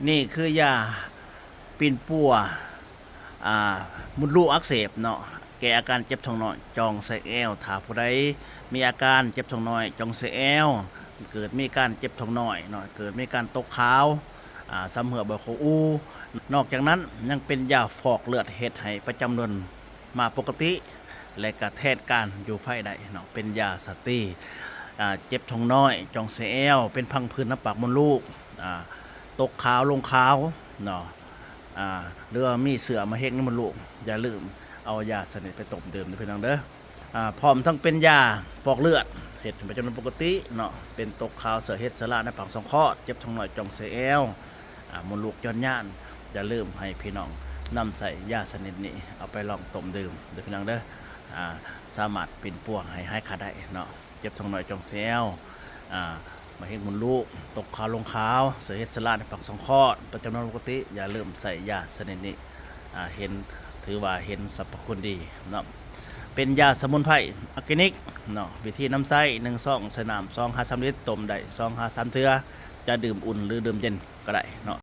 ນີ້ຄືຢາປິ່ນປົວ ອ່າ ມົດລູກອັກເສບເນາະ ແກ້ອາການເຈັບທ້ອງນ້ອຍ ຈ່ອງໃສ່ແອວ. ຖ້າຜູ້ໃດມີອາການເຈັບທ້ອງນ້ອຍ ຈ່ອງໃສ່ແອວ ເກີດມີການເຈັບທ້ອງນ້ອຍເນາະ ເກີດມີການຕົກຂາວ ອ່າ ຊຳເຮື້ອບໍ່ເຂົ້າອູ່. ນອກຈາກນັ້ນຍັງເປັນຢາຟອກເລືອດ ເຮັດໃຫ້ປະຈຳເດືອນມາປົກກະຕິ ແລະກະແທນການຢູ່ໄຟໄດ້ເນາະ. ເປັນຢາສະຕີ ອ່າ ເຈັບທ້ອງນ້ອຍ ຈ່ອງໃສ່ແອວ ເປັນພັງຜືດໜ້າປາກມົດລູກ ອ່າ ຕົກຂາວລົງຂາວເນາະ ອ່າ ຫຼືວ່າມີເຊື້ອມະເຮັງໃນມົດລູກ ຢ່າລືມເອົາຢາຊະນິດໄປຕົ້ມດື່ມເດີພີ່ນ້ອງເດີ. ອ່າ ພ້ອມທັງເປັນຢາຟອກເລືອດ ເຮັດໃຫ້ປະຈຳເດືອນປົກກະຕິເນາະ ເປັນຕົກຂາວ ເຊື້ອເຮັດເຊື້ອລາໃນປາກຊ່ອງຄອດ ເຈັບທ້ອງນ້ອຍ ຈ່ອງໃສ່ແອວ ອ່າ ມົດລູກຢ່ອນຍານ. ຢ່າລືມໃຫ້ພີ່ນ້ອງນຳໃຊ້ຢາຊະນິດນີ້ ເອົາໄປລອງຕົ້ມດື່ມເດີພີ່ນ້ອງເດີ. ອ່າ ສາມາດປິ່ນປົວໃຫ້ຫາຍຂາດໄດ້ເນາະ ເຈັບທ້ອງນ້ອຍ ຈ່ອງໃສ່ແອວ ອ່າ ມະເຮັງມົດລູກ ຕົກຂາວລົງຂາວ ເຊື້ອເຮັດເຊື້ອລາໃນປາກຊ່ອງຄອດ ປະຈຳເດືອນປົກກະຕິ ຢ່າລືມໃຊ້ຢາຊະນິດນີ້. ອ່າ ເຫັນ ຖືວ່າເຫັນສັບພະຄຸນດີເນາະ ເປັນຢາສະໝຸນໄພອໍແກນິກເນາະ. ວິທີນຳໃຊ້ ໜຶ່ງຊອງໃສ່ນ້ຳສອງຫາສາມລິດ ຕົ້ມໄດ້ສອງຫາສາມເທື່ອ ຈະດື່ມອຸ່ນ ຫຼື ດື່ມເຢັນກໍໄດ້ເນາະ.